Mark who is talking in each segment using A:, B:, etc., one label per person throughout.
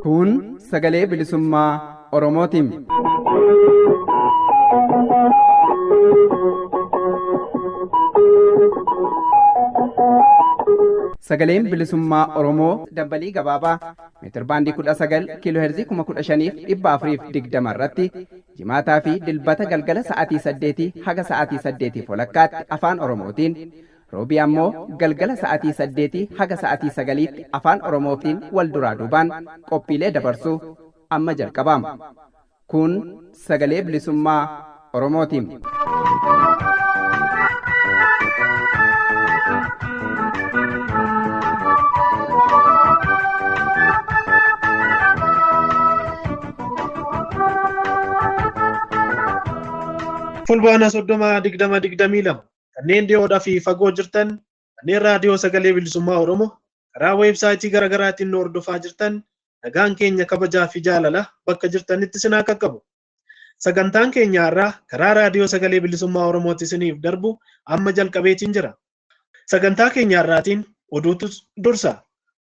A: Kun sagalee bilisummaa Oromootiin. Sagaleen bilisummaa Oromoo dambalii gabaabaa meetirbaandii 19 kiilooheerzii 15,420 irratti jimaataa fi dilbata galgala sa'aatii 8 haga sa'aatii 8 walakkaatti afaan Oromootiin roobii ammoo galgala sa'aatii 8 haga sa'aatii 9tti afaan Oromootiin wal duraa duubaan qophiilee dabarsuu amma jalqabama. Kun sagalee bilisummaa Oromootiin.
B: Fulbaana 30/2022 kanneen dhiyoodhaa fi fagoo jirtan, kanneen raadiyoo sagalee bilisummaa Oromoo karaa weebsaayitii garaagaraatiin nu hordofaa jirtan, nagaan keenya kabajaa fi jaalala bakka jirtanitti isin haa qaqqabu. Sagantaan keenya har'aa karaa raadiyoo sagalee bilisummaa Oromootti isiniif darbu amma jalqabeetiin jira. Sagantaa keenya har'aatiin oduutu dursa.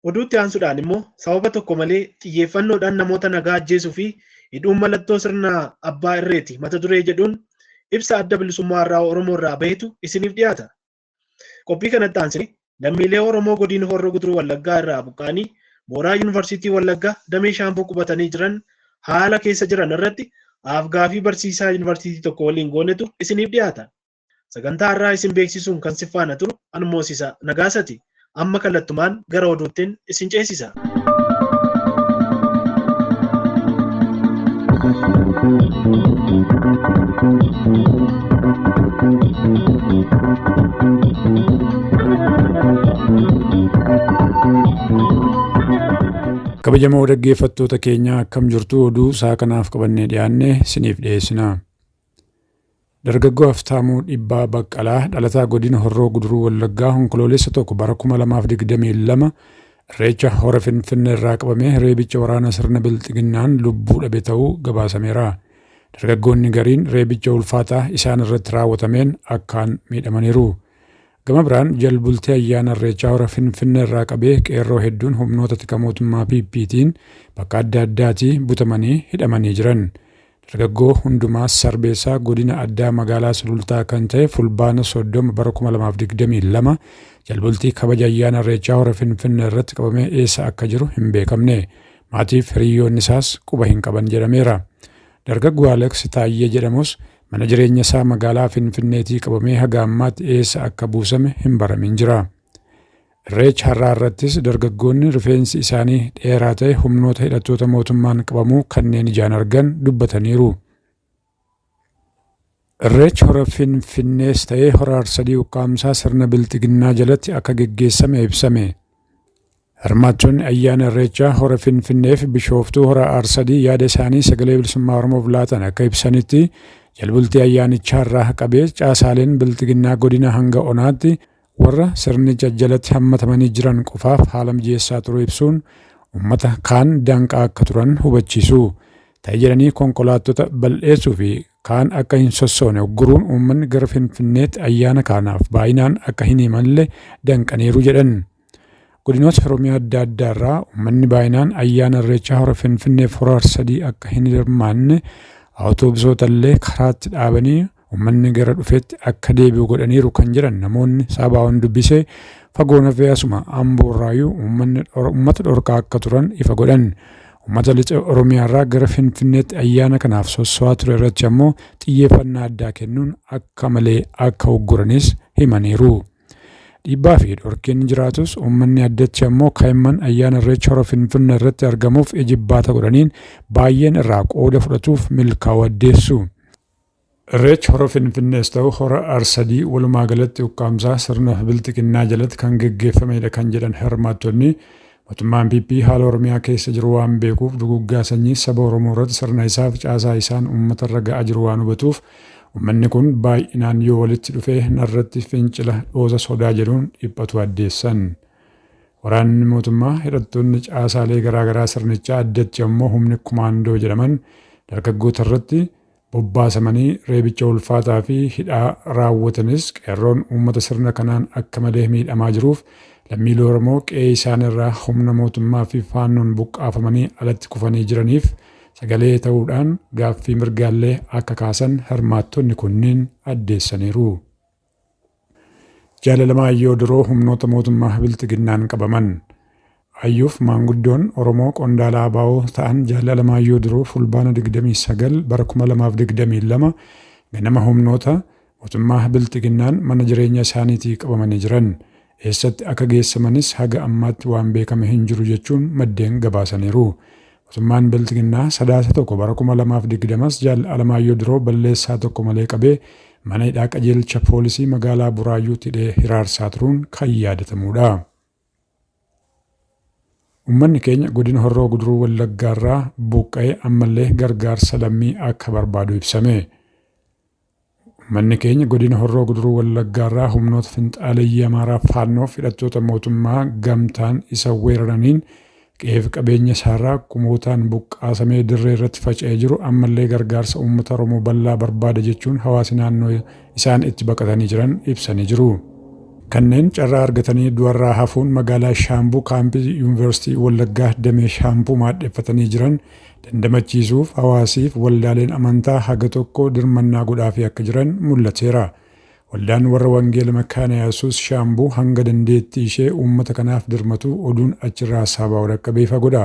B: Oduutti aansuudhaan immoo sababa tokko malee xiyyeeffannoodhaan namoota nagaa ajjeesuu fi hidhuun mallattoo sirna abbaa irreeti mata duree jedhuun ibsa adda bilisummaa irraa Oromoo irraa bahetu isiniif dhiyaata. Qophii kanatti aansine lammiilee Oromoo godina Horroo Guduruu Wallaggaa irraa buqqa'anii mooraa Yuunivarsiitii Wallaggaa damee Shaamboo qubatanii jiran haala keessa jiran irratti afgaaffii barsiisaa yuunivarsiitii tokko waliin goonetu isiniif dhiyaata. Sagantaa har'aa isin beeksisuun kan si faana turu Anmoosisa Nagaasati. Amma kallattumaan gara oduuttiin isin ceesisa.
C: Kabajamoo dhaggeeffattoota keenya, akkam jirtu? Oduu isaa kanaaf qabannee dhiyaanne isiniif dhiyeessina. Dargaggoo Haftaamuu Dhibbaa Baqqalaa, dhalataa godina Horroo Guduruu Wallaggaa, Onkoloolessa 1 bara 2022 Irreecha Hora Finfinnee irraa qabamee reebicha waraana sirna bilxiginnaan lubbuu dhabe ta'uu gabaasameera. Dargaggoonni gariin reebicha ulfaataa isaan irratti raawwatameen akkaan miidhamaniiru. Gama biraan jalbultii ayyaana Irreechaa Hora Finfinnee irraa qabee qeerroo hedduun humnoota tika mootummaa PPtiin bakka adda addaatii butamanii hidhamanii jiran. Dargaggoo Hundumaa Sarbeessaa godina addaa magaalaa Sulultaa kan ta'e Fulbaana 30 bara 2022 jalbultii kabaja ayyaana Irreechaa Hora Finfinnee irratti qabamee eessa akka jiru hin beekamne. Maatiif hiriyyoonni isaas quba hin qaban jedhameera. Dargaggoo Alex Taayyee jedhamus mana jireenya isaa magaalaa Finfinneetii qabamee haga ammaatti eessa akka buusame hin baramin jira. Irreecha har'aa irrattis dargaggoonni rifeensi isaanii dheeraa ta'e humnoota hidhattoota mootummaan qabamuu kanneen ijaan argan dubbataniiru. Irreechi hora Finfinnees ta'ee hora Arsadii ukkaamsaa sirna bilxiginnaa jalatti akka geggeessame ibsame. Hirmaattonni ayyaana Irreechaa hora Finfinneef Bishooftuu hora Arsadii yaada isaanii sagalee bilisummaa Oromoof laatan akka ibsanitti, jalbultii ayyaanichaarraa qabee caasaaleen bilxiginnaa godina hanga onaatti warra sirnicha jalatti hammatamanii jiran qofaaf haala mijeessaa turuu ibsuun, uummata kaan danqaa akka turan hubachiisu. Ta'e jedhanii konkolaattota bal'eessuu fi kaan akka hin sossoone ugguruun uummanni gara Finfinneetti ayyaana kaanaaf baay'inaan akka hin imalle danqaniiru jedhan. Godinoota Oromiyaa adda addaa irraa uummanni baay'inaan ayyaana Irreechaa hora Finfinneef hora Arsadii akka hin hirmaanne awutoobisoota illee karaatti dhaabanii uummanni gara dhufetti akka deebi'u godhaniiru kan jedhan namoonni Saabaa'oon dubbise, fagoon hafee asuma Amboorraayyuu uummanni uummata dhorkaa akka turan ifa godhan. Uummata lixa Oromiyaarraa gara Finfinneetti ayyaana kanaaf sosso'aa ture irratti ammoo xiyyeeffannaa addaa kennuun akka malee akka ugguranis himaniiru. Dhiibbaa fi dhorkiin jiraatus uummanni, addatti ammoo kaa'imman, ayyaana Irreecha hora Finfinnee irratti argamuuf ijibbaata godhaniin baay'een irraa qooda fudhatuuf milkaa'uu addeessu. Irreechi hora Finfinnees ta'u hora Arsadii walumaa galatti ukkaamsaa sirna bilxiginnaa jalatti kan geggeeffamedha kan jedhan hirmaattonni, mootummaan PP haala Oromiyaa keessa jiru waan beekuuf, duguggaa sanyii saba Oromoo irratti sirna isaaf caasaa isaan uummata irra ga'aa jiru waan hubatuuf, uummanni kun baay'inaan yoo walitti dhufee narratti fincila dhoosa sodaa jedhuun dhiphatu addeessan. Waraanni mootummaa, hidhattoonni caasaalee garaagaraa sirnichaa, addatti ammoo humni kumaandoo jedhaman dargaggoota irratti Bobbaasamanii reebicha ulfaataa fi hidhaa raawwatanis qeerroon uummata sirna kanaan akka malee miidhamaa jiruuf lammiilee Oromoo qe'ee isaanirraa humna mootummaa fi faannoon buqqaafamanii alatti kufanii jiraniif sagalee ta'uudhaan gaaffii mirgaallee akka kaasan hirmaattonni kunniin addeessaniiru. Jaalalamaa Ayyoo Diroo humnoota mootummaa Bilxiginnaan qabaman. Ayyuuf maanguddoon Oromoo qondaala ABO ta'an Jaalalamaa Ayyoo Diroo Fulbaana 29 bara 2022 ganama humnoota mootummaa Bilxiginnaan mana jireenya isaaniitii qabamanii jiran. Eessatti akka geessamanis haga ammaatti waan beekame hin jiru jechuun maddeen gabaasaniiru. Mootummaan Bilxiginnaa Sadaasa 1 bara 2020s Jaal Alamaayyoo Diroo balleessaa tokko malee qabee mana hidhaa qajeelcha poolisii magaalaa Buraayyuutti hidhee hiraarsaa turuun kan yaadatamuudha. Uummanni keenya godina Horroo Guduruu Wallaggaarraa buqqa'e ammallee gargaarsa lammii akka barbaadu ibsame. Uummanni keenya godina Horroo Guduruu Wallaggaarraa humnoota finxaaleyyii Amaaraa Faannoof hidhattoota mootummaa gamtaan isa weeraraniin qe'eef qabeenya isaarraa kumootaan buqqaasamee dirree irratti faca'ee jiru ammallee gargaarsa uummata Oromoo bal'aa barbaada jechuun hawaasi naannoo isaan itti baqatanii jiran ibsanii jiru. Kanneen carraa argatanii du'arraa hafuun magaalaa Shaambuu kaampii Yuunivarsiitii Wallaggaa damee Shaambuu maadheffatanii jiran dandamachiisuuf hawaasiif waldaaleen amantaa haga tokko dirmannaa godhaafii akka jiran mul'ateera. Waldaan warra Wangeela Makaana Yesuus Shaambuu hanga dandeettii ishee uummata kanaaf dirmatu oduun achirraa Saabaa'oo dhaqqabee ifa godha.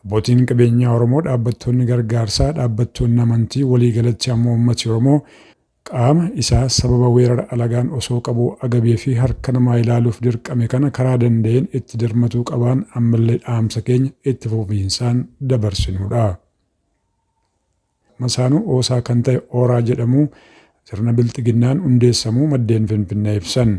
C: Abbootiin qabeenyaa Oromoo, dhaabbattoonni gargaarsaa, dhaabbattoonni amantii, waliigalatti ammoo uummati Oromoo Qaama isaa sababa weerara alagaan osoo qabuu agabee fi harka namaa ilaaluuf dirqame kana karaa danda'een itti dirmatuu qabaan ammallee dhaamsa keenya itti fufiinsaan dabarsinuudha. Masaanuu Oosaa kan ta'e Ooraa jedhamu sirna Bilxiginnaan hundeessamuu maddeen Finfinnee ibsan.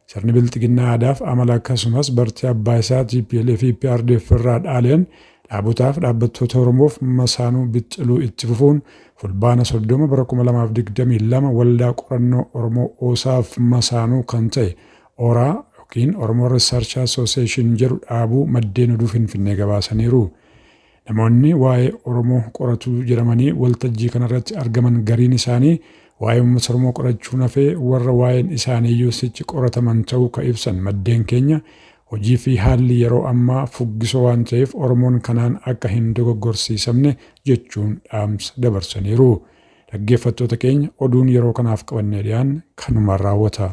C: Sirni Bilxiginnaa aadaaf amala akkasumas bartee abbaa isaa tplf eprdf irraa dhaaleen dhaabotaaf dhaabbattoota Oromoof masaanuu bixxiluu itti fufuun Fulbaana 30 bara 2022 Waldaa Qorannoo Oromoo OSAf masaanuu kan ta'e oraa ykn Oromo Research Association jedhu dhaabuu maddeen oduu Finfinnee gabaasaniiru. Namoonni waa'ee Oromoo qoratu jedhamanii waltajjii kanarratti argaman gariin isaanii waa'ee uummata Oromoo qorachuun hafee warra waa'een isaaniiyyuu sichi qorataman ta'uu ka ibsan maddeen keenya hojii fi haalli yeroo ammaa fuggisoo waan ta'eef Oromoon kanaan akka hin dogoggorsiisamne jechuun dhaamsa dabarsaniiru. Dhaggeeffattoota keenya oduun yeroo kanaaf qabannee dhiyaanne kanumaan raawwata.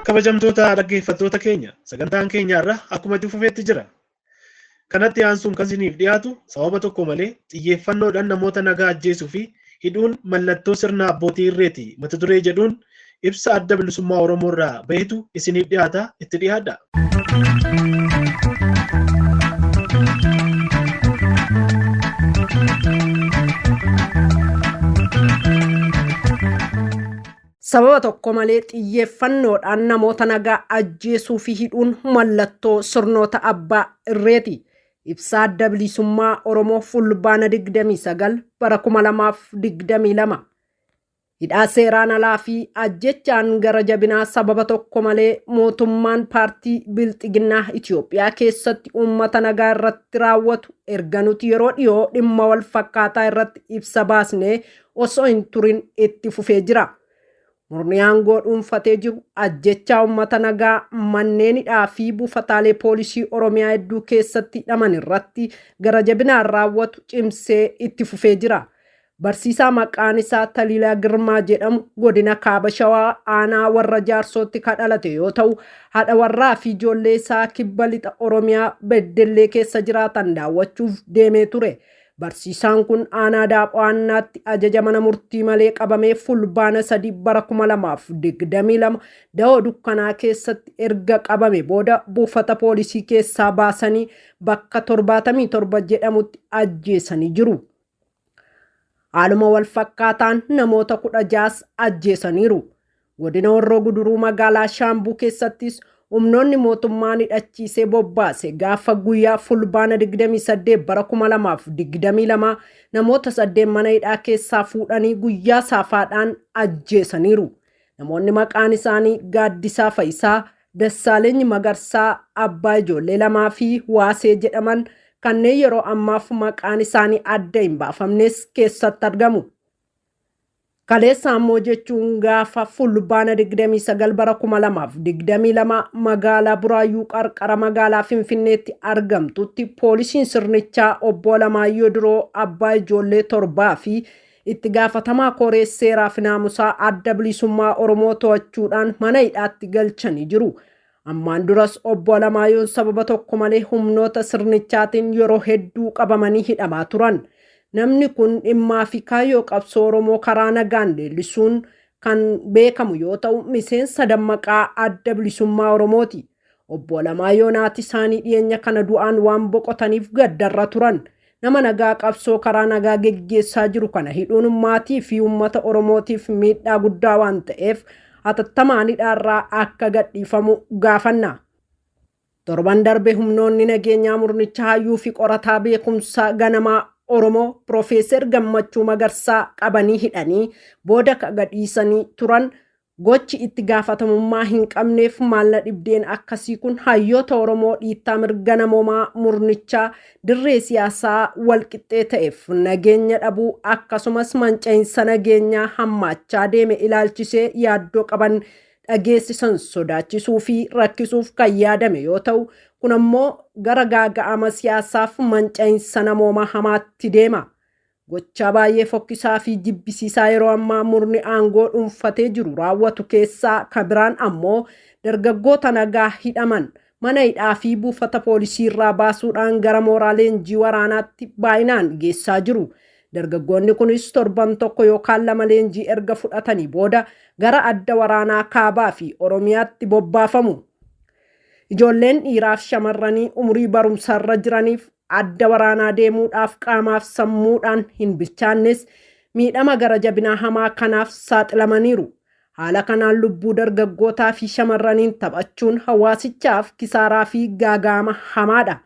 B: Kabajamtoota dhaggeeffattoota keenya sagantaan keenya irra akkuma itti fufeetti jira. Kanatti aansuun kan isiniif dhiyaatu sababa tokko malee xiyyeeffannoodhaan namoota nagaa ajjeesuu fi hidhuun mallattoo sirna abbootii irreeti mata duree jedhuun ibsa Adda Bilisummaa Oromoo irraa bahetu isiniif dhiyaata itti dhiyaadha.
D: Sababa tokko malee xiyyeeffannoodhaan namoota nagaa ajjeesuu fi hidhuun mallattoo sirnoota abbaa irreeti. Ibsa Adda Bilisummaa Oromoo Fulbaana 29 bara 2022. Hidhaa seeraan alaa fi ajjechaan gara jabinaa sababa tokko malee mootummaan paartii Bilxiginnaa Itoophiyaa keessatti uummata nagaa irratti raawwatu erga nuti yeroo dhiyoo dhimma wal fakkaataa irratti ibsa baasnee osoo hin turin itti fufee jira. Murni aangoo dhuunfatee jiru ajjechaa uummata nagaa manneen hidhaa fi buufataalee poolisii Oromiyaa hedduu keessatti hidhaman irratti gara jabinaan raawwatu cimsee itti fufee jira. Barsiisaa maqaan isaa Taliilaa Girmaa jedhamu godina Kaaba Shawaa aanaa warra Jaarsootti ka dhalate yoo ta'u, haadha warraa fi ijoollee isaa kibba lixa Oromiyaa Beddellee keessa jiraatan daawwachuuf deemee ture. Barsiisaan kun aanaa Daapho'aannaatti ajaja mana murtii malee qabamee Fulbaana 3 bara 2022 dahoo dukkanaa keessatti erga qabame booda buufata poolisii keessaa baasanii bakka 77 jedhamutti ajjeesanii jiru. Haaluma wal fakkaataan namoota 16s ajjeesaniiru. Godina Horroo Guduruu magaalaa Shaambuu keessattis humnoonni mootummaan hidhachiisee bobbaase gaafa guyyaa Fulbaana 28 bara 2022 namoota 8 mana hidhaa keessaa fuudhanii guyyaa saafaadhaan ajjeesaniiru. Namoonni maqaan isaanii Gaaddisaa Fayisaa, Dassaaleny Magarsaa, abbaa ijoollee lamaa fi Waasee jedhaman kanneen yeroo ammaaf maqaan isaanii adda hin baafamnes keessatti argamu. Kaleessa ammoo jechuun gaafa Fulbaana 29 bara 2022 magaalaa Buraayyuu qarqara magaalaa Finfinneetti argamtutti poolisiin sirnichaa obbo Alamaayyoo Diroo abbaa ijoollee torbaa fi itti gaafatamaa koree seeraa fi naamusaa Adda Bilisummaa Oromoo to'achuudhaan mana hidhaatti galchanii jiru. Ammaan duras obbo Alamaayyoon sababa tokko malee humnoota sirnichaatiin yeroo hedduu qabamanii hidhamaa turan. Namni kun dhimmaa fi kaayyoo qabsoo Oromoo karaa nagaan leellisuun kan beekamu yoo ta'u, miseensa dammaqaa Adda Bilisummaa Oromooti. Obbo Alamaayyoon haati isaanii dhiyeenya kana du'aan waan boqotaniif gaddarra turan. Nama nagaa qabsoo karaa nagaa geggeessaa jiru kana hidhuun maatii fi uummata Oromootiif miidhaa guddaa waan ta'eef hatattamaan hidhaarraa akka gadhiifamu gaafanna. Torban darbe humnoonni nageenyaa murnicha hayyuu fi qorataa beekumsa ganamaa Oromoo Piroofeeser Gammachuu Magarsaa qabanii hidhanii booda gadhiisanii turan. Gochi itti gaafatamummaa hin qabneef maalla dhibdeen akkasii kun hayyoota Oromoo dhiittaa mirga namoomaa murnichaa dirree siyaasaa walqixxee ta'eef nageenya dhabuu akkasumas manca'iinsa nageenyaa hammaachaa deeme ilaalchisee yaaddoo qaban dhageessisan sodaachisuu fi rakkisuuf kan yaadame yoo ta'u, kun ammoo gara gaaga'ama siyaasaaf manca'iinsa namoomaa hamaatti deema. Gochaa baay'ee fokkisaa fi jibbisiisaa yeroo ammaa murni aangoo dhuunfatee jiru raawwatu keessaa kan biraan ammoo dargaggoota nagaa hidhaman mana hidhaa fi buufata poolisii irraa baasuudhaan gara mooraa leenjii waraanaatti baay'inaan geessaa jiru. Dargaggoonni kunis torban tokko yookaan lama leenjii erga fudhatanii booda gara adda waraanaa kaabaa fi Oromiyaatti bobbaafamu. Ijoolleen dhiiraaf shamarranii umurii barumsarra jiraniif adda waraanaa deemuudhaaf qaamaaf sammuudhaan hin bilchaannes miidhama gara jabinaa hamaa kanaaf saaxilamaniiru. Haala kanaan lubbuu dargaggootaa fi shamarraniin taphachuun hawaasichaaf kisaaraa fi gaagaama hamaadha.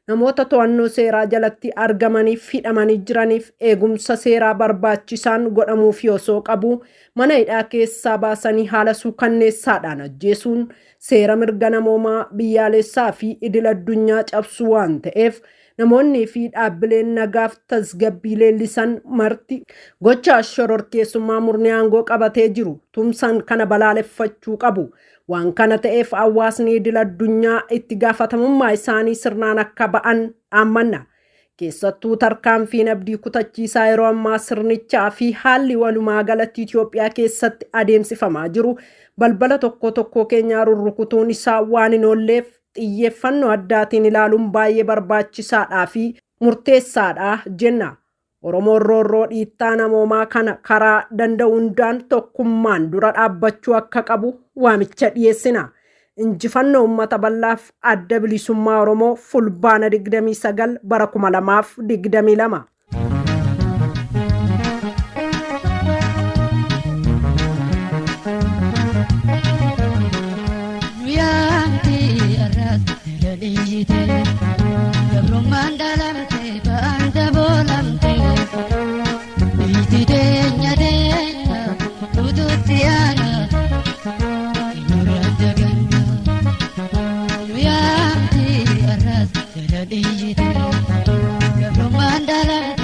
D: Namoota to'annoo seeraa jalatti argamaniif hidhamanii jiraniif eegumsa seeraa barbaachisaan godhamuuf osoo qabu mana hidhaa keessaa baasanii haala suukanneessaadhaan ajjeesuun seera mirga namoomaa biyyaalessaa fi idil addunyaa cabsuu waan ta'eef namoonni fi dhaabbileen nagaaf tasgabbii leellisan marti gocha shororkeessummaa murni aangoo qabatee jiru tumsan kana balaaleffachuu qabu. Waan kana ta'eef hawaasni idil addunyaa itti gaafatamummaa isaanii sirnaan akka ba'an dhaammanna. Keessattuu tarkaanfiin abdii kutachiisaa yeroo ammaa sirnichaa fi haalli walumaa galatti Itoophiyaa keessatti adeemsifamaa jiru balbala tokko tokko keenyaa rurrukutuun isaa waan hin oolleef xiyyeeffannoo addaatiin ilaaluun baay'ee barbaachisaadhaa fi murteessaadha jenna. Oromoon roorroo dhiittaa namoomaa kana karaa danda'u hundaan tokkummaan dura dhaabbachuu akka qabu waamicha dhiyeessina. Injifannoo uummata bal'aaf Adda Bilisummaa Oromoo Fulbaana 29 bara 2022.
E: Yaamti arras laliite gabrummaan dhalamte baanda boolamte biiti deenya deenya ututti aana nurra daganna. Yaamti arras laliite gabrummaan dhalamte.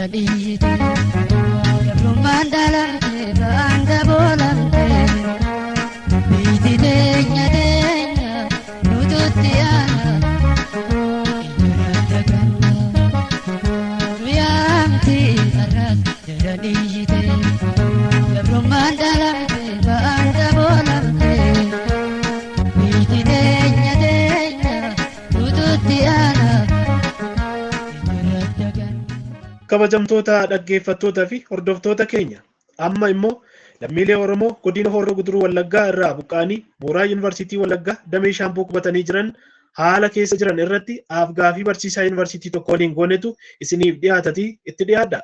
E: Daran iyyite gabrummaan dhalamte ba'aan daboolamte biiti teenya teenya nututti aana eenyurratti ganna guyyaamti har'as daran iyyite gabrummaan dhalamte ba'aan daboolamte biiti teenya teenya nututti aana eenyurratti ganna.
B: Kabajamtoota dhaggeeffattootaa fi hordoftoota keenya, amma immoo lammiilee Oromoo godina Horroo Guduruu Wallaggaa irraa buqqa'anii mooraa Yuunivarsiitii Wallaggaa damee Shaampuu qubatanii jiran haala keessa jiran irratti afgaaffii barsiisaa yuunivarsiitii tokko waliin goonetu isiniif dhiyaatatii itti dhiyaadha.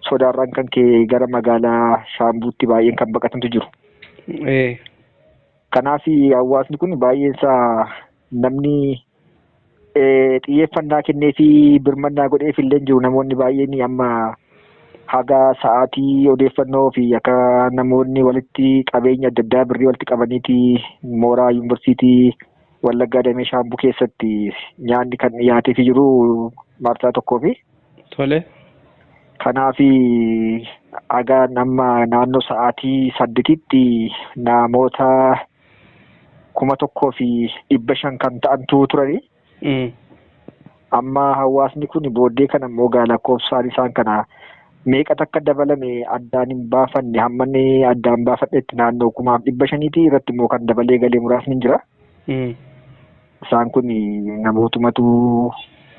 F: Sodaarraan kan ka'e gara magaalaa Shaambuutti baay'een kan baqatantu jiru. Kanaaf hawaasni kun baay'een isaa namni xiyyeeffannaa kennee fi birmannaa godheef illee jiru. Namoonni baay'een amma haga sa'aatii odeeffannoo fi akka namoonni walitti qabeenya adda addaa birrii walitti qabaniiti mooraa Yuunivarsiitii Wallaggaa damee Shaambuu keessatti nyaanni kan dhiyaateefii jiru marsaa tokkoofi.
G: Tole.
F: Kanaaf haga nama naannoo sa'aatii 8tti namoota 1500 kan ta'antu turani. Amma hawaasni kun booddee kana immoo gaa lakkoofsaan isaan kana meeqa akka dabalame addaan hin baafanne, hammanni addaan baafadhetti naannoo 5,500 irratti immoo kan dabalee galee muraasni hin jira. Isaan kun namootumatu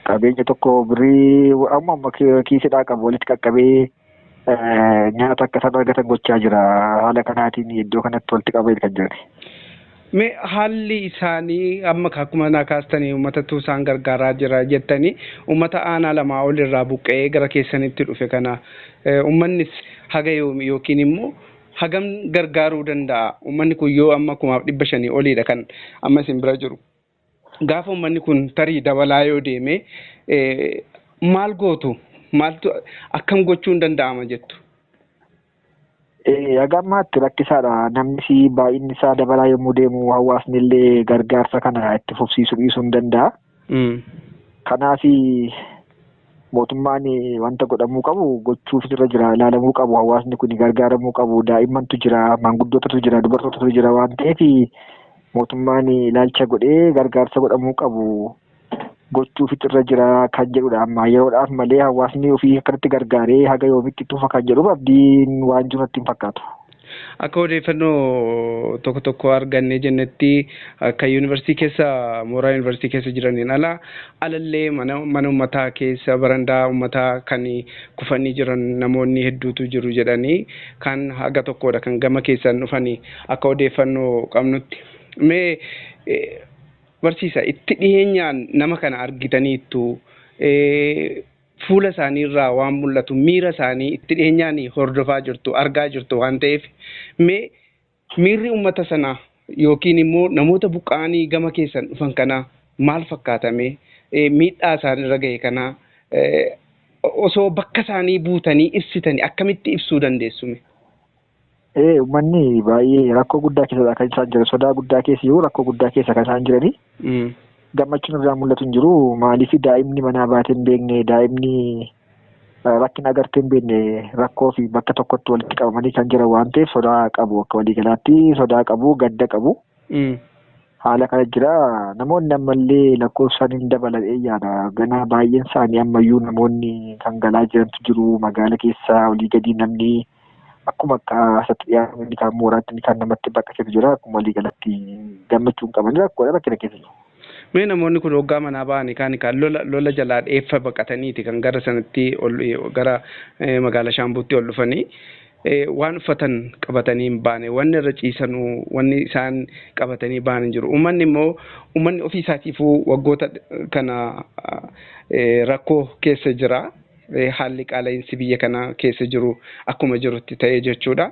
F: qabeenya tokko birrii amma amma kiisidhaa qabu walitti qaqqabee nyaata akka isaan argatan gochaa jira. Haala kanaatiin iddoo kanatti walitti qabee kan jiran.
G: Mee haalli isaanii amma akkuma naa kaastanii uummatatu isaan gargaaraa jira jettanii, uummata aanaa lamaa ol irraa buqqa'ee gara keessanitti dhufe kana uummannis haga yoomi yookiin immoo hagam gargaaruu danda'a? Uummanni kun yoo amma 5,500 oliidha kan amma isin bira jiru. Gaafa uummanni kun tarii dabalaa yoo deeme maal gootu? Maaltu akkam gochuun danda'ama jettu?
F: Haga ammaatti rakkisaadha. Namni baay'inni isaa dabalaa yommuu deemu hawaasni illee gargaarsa kana itti fufsiisuu dhiisuu hin danda'a. Kanaaf mootummaan wanta godhamuu qabu gochuuf irra jira, ilaalamuu qabu, hawaasni kun gargaaramuu qabu, daa'immantu jira, maanguddootatu jira, dubartootatu jira waan ta'eef mootummaan ilaalcha godhee gargaarsa godhamuu qabu gochuuf irra jira kan jedhudha. Amma yeroodhaaf malee hawaasni ofii akkanatti gargaaree haga yoomitti tufa kan jedhuuf abdiin waan jiru natti hin fakkaatu.
G: Akka odeeffannoo tokko tokko arganne jennetti akka yuunivarsiitii keessa mooraa yuunivarsiitii keessa jiraniin ala alallee mana uummataa keessa barandaa uummataa kan kufanii jiran namoonni hedduutu jiru jedhanii kan haga tokkodha kan gama keessan dhufanii akka odeeffannoo qabnutti. Mee barsiisa itti dhiyeenyaan nama kana argitaniittu fuula isaanii irraa waan mul'atu miira isaanii itti dhiyeenyaan hordofaa jirtu argaa jirtu waan ta'eef mee miirri uummata sanaa yookiin immoo namoota buqqa'anii gama keessan dhufan kanaa maal fakkaatame, miidhaa isaanirra ga'e kanaa osoo bakka isaanii buutanii ibsitanii akkamitti ibsuu dandeessume?
F: Uummanni baay'ee rakkoo guddaa keessadha kan isaan jiran, sodaa guddaa keessa jiru, rakkoo guddaa keessa kan isaan jiranii. Gammachuun irraa mul'atu hin jiru. Maaliif daa'imni manaa baatee hin beekne, daa'imni rakkina agartee hin beekne rakkoo fi bakka tokkotti walitti qabamanii kan jiran waan ta'eef sodaa qabu, akka waliigalaatti sodaa qabu, gadda qabu. Haala kana jira. Namoonni ammallee lakkoofsaan hin dabalan yaada. Ganaa baay'een isaanii ammayyuu namoonni kan galaa jirantu jiru. Magaala keessa olii gadi namni akkuma akka asatti dhiyaatu inni kaan mooraatti inni kaan namatti baqateetu jira. Akkuma waliigalatti gammachuu hin qaban rakkoodha rakkina keessa jiru.
G: Mee namoonni kun hoggaa manaa ba'anii kaan kaan lola jalaa dheeffa baqataniiti kan gara sanatti ol gara magaalaa Shaambuutti ol dhufanii. Waan uffatan qabatanii hin baane, wanni irra ciisanuu, wanni isaan qabatanii ba'an hin jiru. Uummanni immoo uummanni ofii isaatiifuu waggoota kana rakkoo keessa jira. Haalli qaala'insi biyya kana keessa jiru akkuma jirutti ta'ee jechuudha.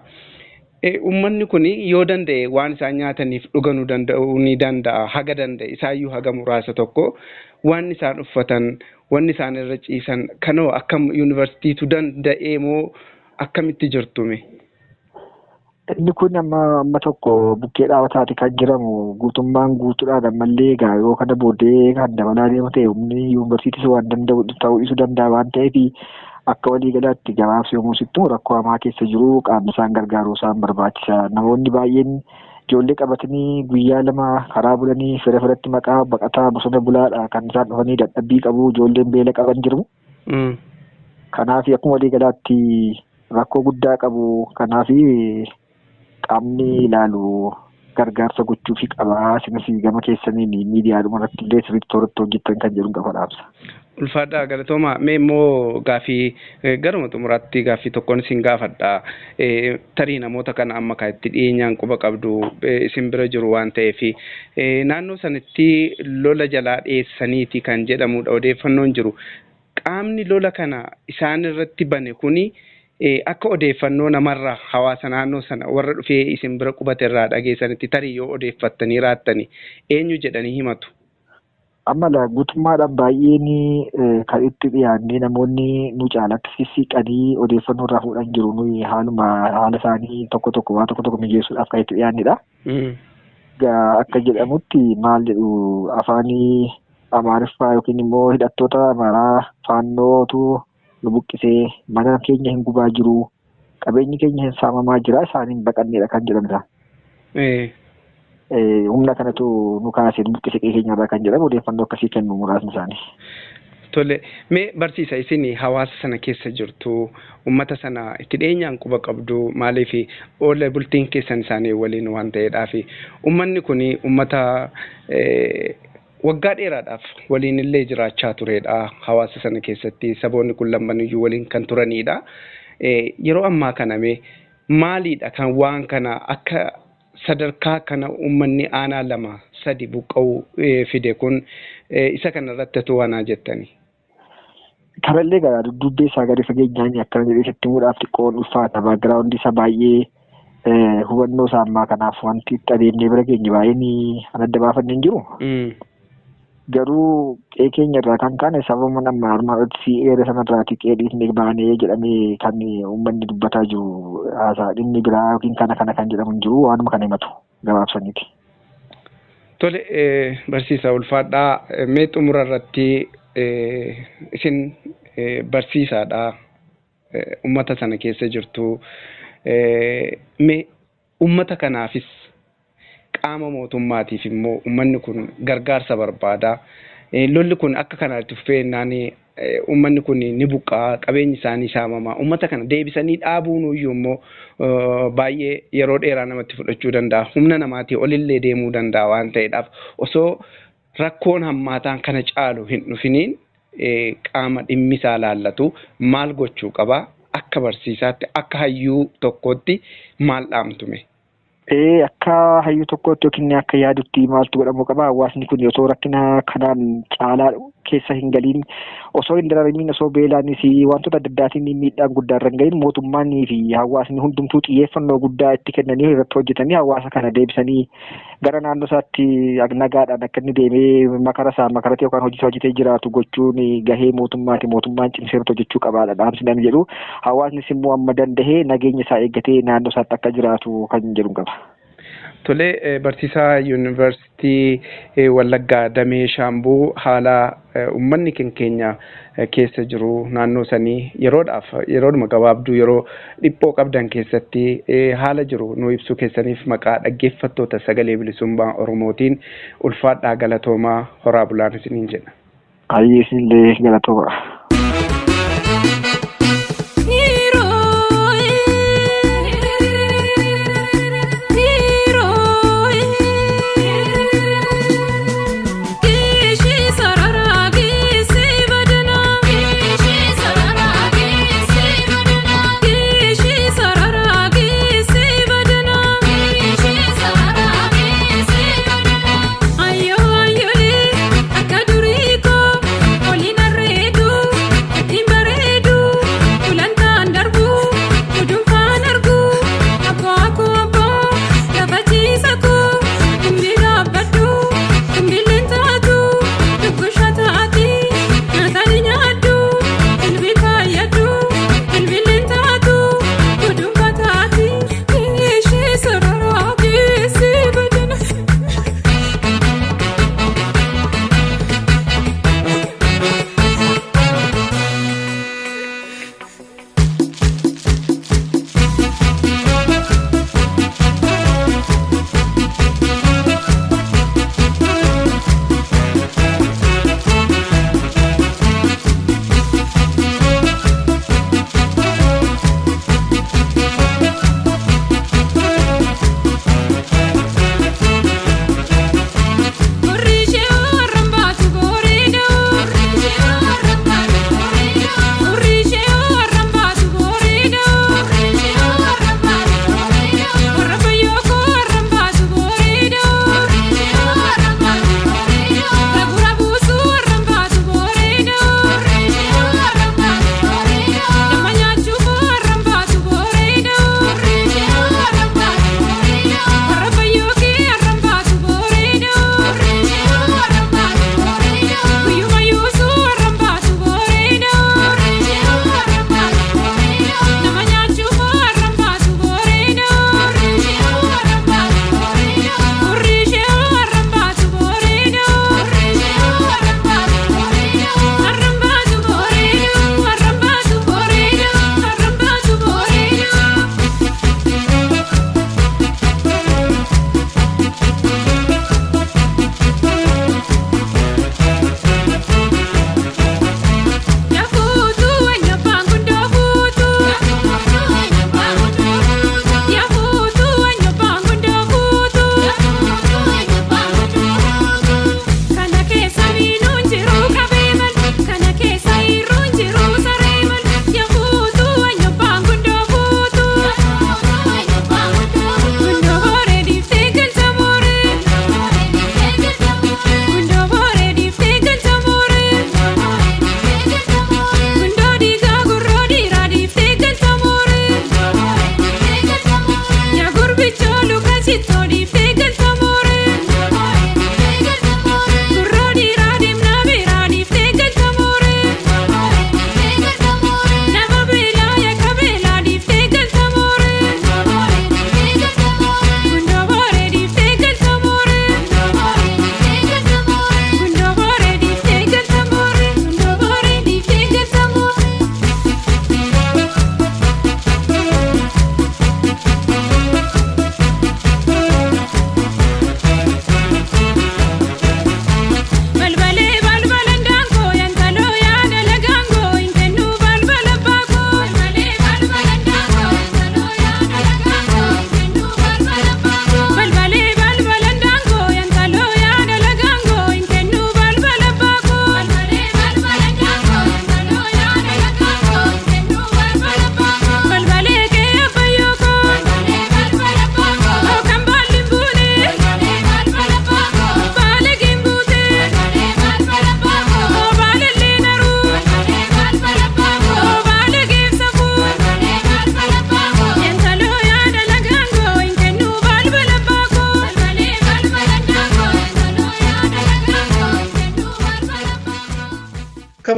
G: Uummanni kun yoo danda'e waan isaan nyaataniif dhuganuu danda'uu ni danda'a. Haga danda'e isaayyuu haga muraasa tokko waan isaan uffatan, wanni isaan irra ciisan kanoo akkam yuunivarsiitiitu danda'ee moo akkamitti jirtume?
F: Inni kun amma amma tokko bukkee dhaabataati kan jiramu guutummaan guutuudhaan ammallee egaa yoo kana booddee kan dabalaa deemu ta'e humni yuunivarsiitiis waan danda'u ta'uu dhiisuu danda'a waan ta'eef akka waliigalaatti gabaabsi yommuu sittu rakkoo hamaa keessa jiru qaamni isaan gargaaruu isaan barbaachisa. Namoonni baay'een ijoollee qabatanii guyyaa lama karaa bulanii fira firatti maqaa baqataa bosona bulaadha kan isaan dhufanii dadhabbii qabu ijoolleen beela qaban jiru. Kanaaf akkuma waliigalaatti rakkoo guddaa qabu. Kanaaf qaamni ilaalu gargaarsa gochuufii qaba. Isinis gama keessaniin miidiyaadhuma irratti illee sirriitti tooratti hojjettan kan jedhu qaba dhaamsa.
G: Ulfaadhaa galatooma. Mee immoo gaaffii garuma xumuraatti gaaffii tokkoon isin gaafadha. Tarii namoota kana amma kan itti dhiyeenyaan quba qabdu isin bira jiru waan ta'eef naannoo sanatti lola jalaa dheessaniiti kan jedhamudha odeeffannoon jiru. Qaamni lola kana isaan irratti bane kuni akka odeeffannoo namarraa hawaasa naannoo sana warra dhufee isin bira qubate irraa dhageessanitti tarii yoo odeeffattanii raattani eenyu jedhanii himatu?
F: Amma guutummaadhaan baay'een kan itti dhiyaannee namoonni nu caalatti sissiqanii odeeffannoo irraa fuudhan jiru. Nuyi haaluma haala isaanii tokko tokko waan tokko tokko mijeessuudhaaf kan itti dhiyaannedha. Akka jedhamutti maal jedhu afaanii Amaariffaa yookiin immoo hidhattoota Amaaraa faannootu nu buqqisee mana keenya hin gubaa jiru, qabeenyi keenya hin saamamaa jira, isaaniin baqanneedha kan jedhamudha. Humna kanatu nu kaasee nu buqqisee qe'ee keenyarraa kan jedhamu odeeffannoo akkasii kennu muraasni isaanii.
G: Tole, mee barsiisa isin hawaasa sana keessa jirtu, uummata sana itti dhiyeenyaan quba qabdu, maaliif oola bultiin keessan isaanii waliin waan ta'eedhaaf uummanni kun uummata waggaa dheeraadhaaf waliin illee jiraachaa turedha. Hawaasa sana keessatti saboonni kun lammanuyyuu waliin kan turanidha. Yeroo ammaa kana mee maaliidha kan waan kana akka sadarkaa kana uummanni aanaa lama sadi buqqa'uu fide kun isa kana irratti otoo waan jettani?
F: Kanallee gara duddubbee isaa gadi fageenyaan akkana jedhee sitti himuudhaaf xiqqoon ulfaata. Baakgiraawundi isaa baay'ee hubannoo isaa ammaa kanaaf wanti itti adeemnee bira geenye baay'een kan adda baafannee hin jiru. Garuu qe'ee keenya irraa kan kaane sababa amma armaan olitti si eere sanarraati qe'ee dhiifnee baanee jedhamee kan uummanni dubbataa jiru haasaa dhimmi biraa yookiin kana kana kan jedhamu hin jiru waanuma kana himatu gabaabsaniiti.
G: Tole barsiisaa ulfaadhaa mee xumura irratti isin barsiisaadha uummata sana keessa jirtu mee uummata kanaafis qaama mootummaatiif immoo uummanni kun gargaarsa barbaada. Lolli kun akka kanaatti fufee jennaan uummanni kun ni buqqa'a, qabeenyi isaanii saamama. Uummata kana deebisanii dhaabuun iyyuu immoo baay'ee yeroo dheeraa namatti fudhachuu danda'a. Humna namaatii olillee deemuu danda'a waan ta'eedhaaf osoo rakkoon hammaataan kana caalu hin dhufiniin qaama dhimmisaa laallatu maal gochuu qaba? Akka barsiisaatti, akka hayyuu tokkootti maal dhaamtume?
F: Akka hayyuu tokkootti yookiin akka yaadutti maaltu godhamuu qaba? Hawaasni kun osoo rakkina kanaan caalaa keessa hin galiin, osoo hin dararamiin, osoo beelaanis wantoota adda addaatiin miidhaan guddaa irra hin galiin mootummaanii fi hawaasni hundumtuu xiyyeeffannoo guddaa itti kennanii irratti hojjetanii hawaasa kana deebisanii gara naannoo isaatti nagaadhaan akka inni deemee makara isaa makaratee yookaan hojii isaa hojjetee jiraatu gochuun gahee mootummaati. Mootummaan cimsee irratti hojjechuu qabaadha dhaamsi namni jedhu. Hawaasnis immoo amma dandahee nageenya isaa eeggatee naannoo isaatti akka jiraatu kan jedhu qaba.
G: Tole barsiisaa yuunivarsiitii Wallaggaa Damee Shaambuu haala uummanni keenya keessa jiru naannoo sanii yeroodhaaf yeroodhuma gabaabduu yeroo dhiphoo qabdan keessatti haala jiru nu ibsuu keessaniif maqaa dhaggeeffattoota sagalee bilisummaa Oromootiin ulfaadhaa galatoomaa horaa bulaan isiniin jedha.
F: Baay'ee isinillee galatooma.
H: Sarara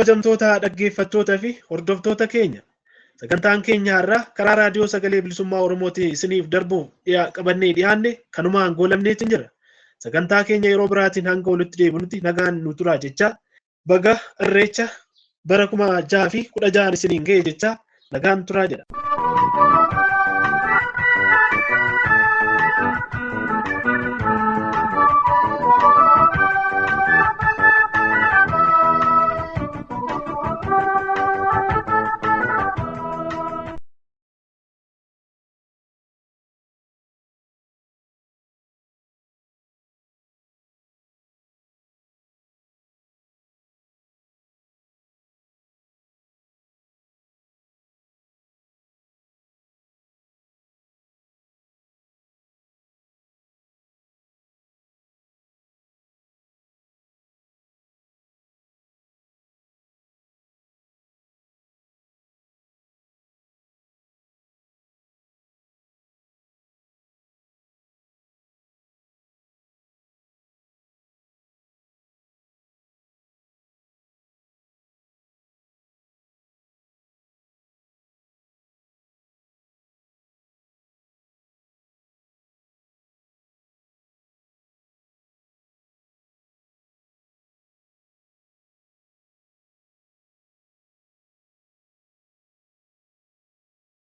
B: Kabajamtoota dhaggeeffattoota fi hordoftoota keenya, sagantaan keenya har'aa karaa raadiyoo Sagalee Bilisummaa Oromootiin isiniif darbuuf qabannee dhiyaanne kanumaan goolabneetiin jira. Sagantaa keenya yeroo biraatiin hanga walitti deebinutti nagaan nu turaa jecha, baga Irreecha bara 6016 isiniin ga'e jecha nagaan turaa jedha.